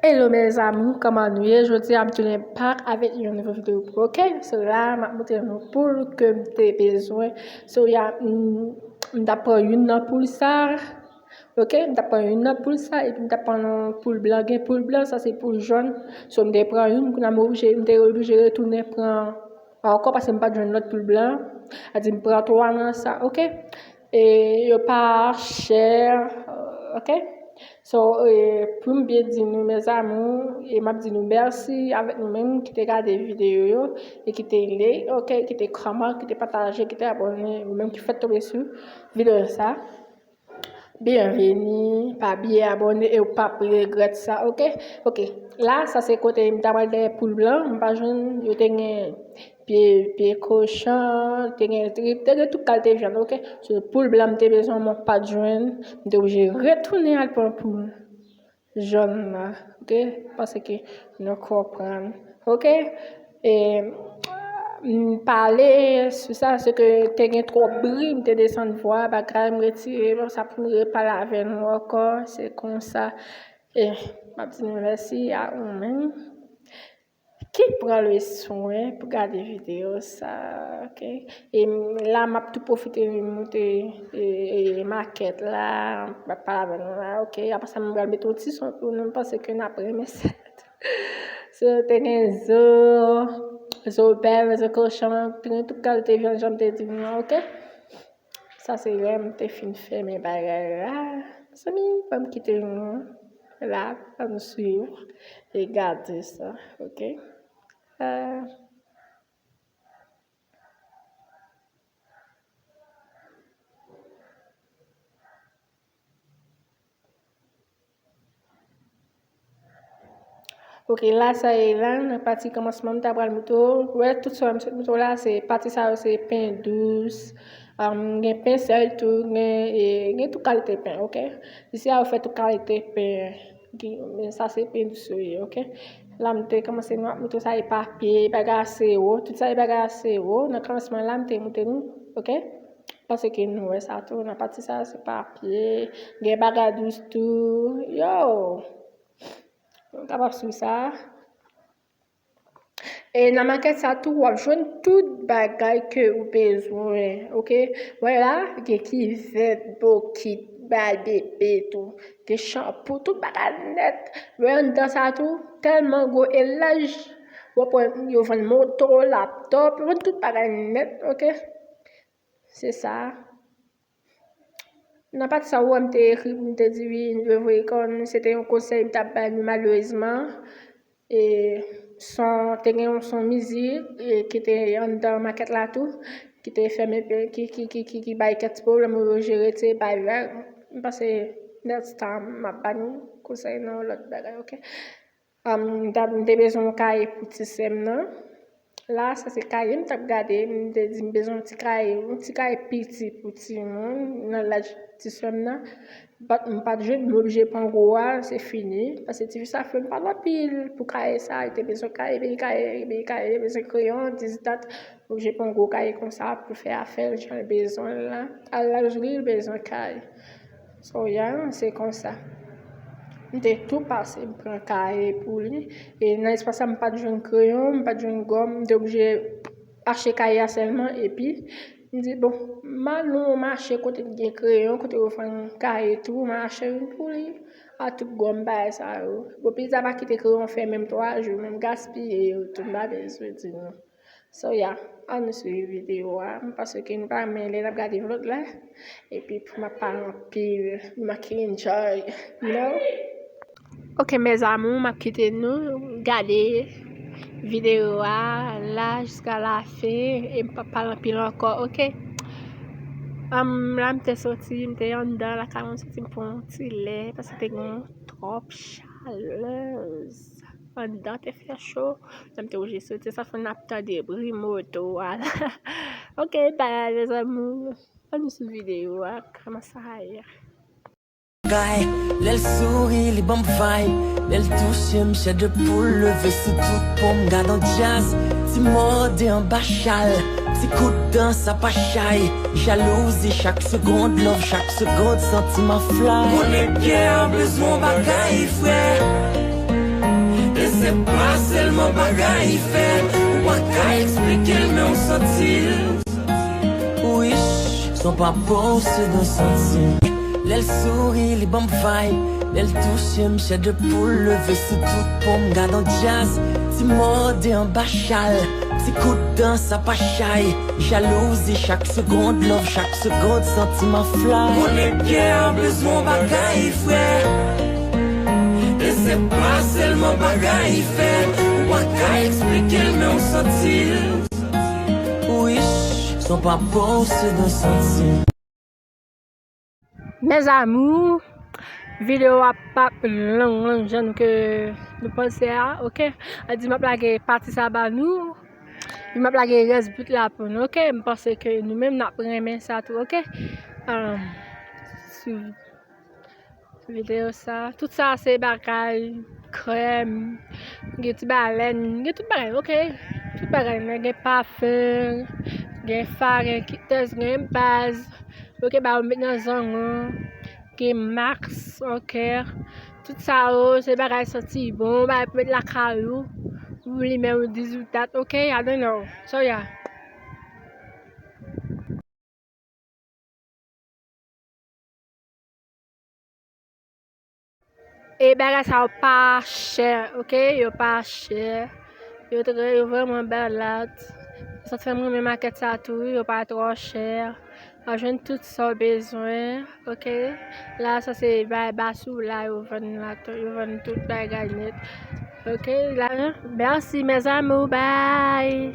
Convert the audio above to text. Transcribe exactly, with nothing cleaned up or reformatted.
Hello mes amours, kòman nou ye? Jodi a m tounen back avèk yon nouvo videyo pou, ok? So la, m ap montre nou poul ke m te bezwen. So ya, m, m t ap pran youn nan poul sa, ok? M t ap pran youn nan poul sa, epi m t ap pran yon poul blan. Gen poul blan, sa se poul jòn. So m te pran youn, kounye a m oblije, m te oblije retounen pran ankò paske m pa t jwenn lòt poul blan. A di m pran twa nan sa, ok? E yo pa chè, ok? So, e, pou m byen di nou, mes amours, e m ap di nou mèsi avèk nou menm ki te gade videyo yo, e ki te like, ok, ki te kòmante, ki te pataje, ki te abòne, ou menm ki fèk tonbe sou videyo sa. Byenveni, pa bliye abòne e ou p ap regrèt sa, ok? Ok, la, sa se kote m ta pral dèyè poul blan, m pa jwenn, yo te gen pye, pye kochon, te gen trip, te gen tout kalite vyann, ok? So, poul blan m te bezwen, mwen pa t jwenn, m te oblije retounen al pran poul jòn la, ok? Paske nou konprann, ok? E, m pale sou sa, se ke te gen twòp bri, m te desann vwa, bagay, m retire, bon, sa pou m repale avè nou ankò, se konsa. E, m ap di nou mèsi a ou menm ki pran le swen pou gade videyo sa, ok? E m, la, m ap tou pwofite montre, e, e, makèt la, m ap pale avè nou la, ok? Apre sa, m pral mete yon ti son pou nou, m panse ke n ap renmen sa. So, te gen zo, zo bèf, zo kochon, te gen tout kalite vyann, jan m te di nou an, ok? Sa se lè m te fin fèmen bagay la. Mezanmi, pa m kite nou la, pa nou swiv e gade sa, ok? Ah. Ok, la sa ye la, nan pati kòmansman m ta pral montre w. Wè, tout sa m sot montre w la, se pati sa yo, se pen dous. Am, gen pen sèl tou, gen, e, gen tout kalite pen, ok? Isi a, yo fè tout kalite pen. Gen, men sa se pen dous yo ye, ok? La, m te kòmanse, m ap montre w sa, e papye, bagay a sewo, tout sa e bagay a sewo. Nan kòmansman la, m te montre nou, ok? Paske nou wè sa tou, nan pati sa, se papye, gen bagay dous tou. Yo! Nou kapab swiv sa. E nan makèt sa tou, w ap jwenn tout bagay ke ou bezwen, ok? Wè la, gen kivèt, bokit, bay bebe tou, gen chanpou, tout bagay nèt. Wè anndan sa tou, tèlman gwo e laj. W ap wè yo vann moto, laptòp, yo vann tout bagay nèt, ok? Se sa. Nan pati sa, ou wè m te ekri pou m te di wi, m te voye kò n, se te yon konsèy m t ap bay nou, malerezman. E, son, te gen yon son mizik, e, ki te anndan makèt la tou, ki te fè m enpe, ki, ki, ki, ki, ki bay kèk ti pwoblèm, yo jere, te bay vag. M panse, next time, m ap ba nou konsèy nan yon lòt bagay, ok? Am, m ta, m te bezwen yon kaye pou ti sè m nan. La, sa se kaye m t ap gade. M te di m bezwen yon ti kaye, yon ti kaye piti pou timoun nan laj ti sè m nan. But m pa t jwenn, m oblije pran gwo a, se fini. Paske tifi sa fè m pa l anpil pou kaye sa. Li te bezwen kaye, epi kaye, epi kaye, li te bezwen kreyon, this, that. M oblije pran gwo kaye konsa pou fè afè l jan l bezwen l la. Al laj li, li bezwen kaye. So, yeah, se konsa. M te tou pase, m pran kaye pou li. E nan espas sa, m pa t jwenn kreyon, m pa t jwenn gòm, m te oblije achte kaye a sèlman. Epi, m di, bon, m al nan yon mache kote gen kreyon, kote yo vann kaye tou, m al achte youn pou li. A tout gòm bagay sa yo. Bon, plis sa pa kite kreyon fè menm twa jou, menm gaspiye yo tou, m pa bezwen di nou. So, yeah, ann swiv videyo a. M panse ke nou pa renmen lè n ap gade vlog la. Epi pou m ap pale anpil, m ap enjoy, you know? Ok, mes amours, m ap kite nou gade videyo a la jiska la fen e m p ap pale anpil ankò, ok? Am, la m te soti, m te anndan lakay mwen, m soti m pran yon ti lè paske te gen twòp chalè. Anndan te fè cho. Lè m te oblije soti, sa fè n ap tande bri moto a la. Ok, bye, mes amours. Ann sou videyo a, kòman sa ye? Guy, lè l souri, li ban m vibe. Lè l touche m, chè de poul leve sou tout po m. Gad on djaz, ti mòde anba chal. Ti kout dan, sa pa chay. Jalouzi chak segonn, love chak segonn, santiman fly. Konnen kè a bezwen bagay frè. Se pa sèlman bagay fèt, ou pa ka eksplike l, men w santi l. Wi, son pa bon, se nan santi. Lè l souri, li ban m vibe. Lè l touche m, chè de poul leve sou tout po m. Gad on djaz, ti mòde anba chal. Ti kout dan, sa pa chay. Jalouzi chak segond, love chak segond, santiman fly. Konnen kè a bezwen bagay frè. E se pa sèlman bagay fèt, ou pa ka eksplike l, men w santi l. Wi, son pa bon, se nan santi. Mes amours, videyo a p ap long long jan ke nou panse a, oke? A di m ap lage pati sa ba nou, epi m ap lage rès bout la pou nou, oke? M panse ke nou menm n ap renmen sa tou, oke? Um, sou videyo sa, tout sa se bagay krèm, gen ti balèn, gen tout bagay, oke? Tout bagay, men gen pafen, gen farin, kites, gen baz, oke, ba yo met nan zangon, gen max, oke? Tout sa yo, se bagay santi bon, bagay pou met lakay ou, pou limen ou diz ou dat, oke? I don't know. So, yeah. E bagay sa yo pa chè, oke? Yo pa chè. Yo trè, yo vrèman balat. Sa fè m renmen makèt sa tou, wi, yo pa twò chè. W ap jwenn tout sa w bezwen, oke? La, sa se bay basou la, yo vann la, yo vann tout bagay nèt. Oke, la, mèsi, mes amours, bye!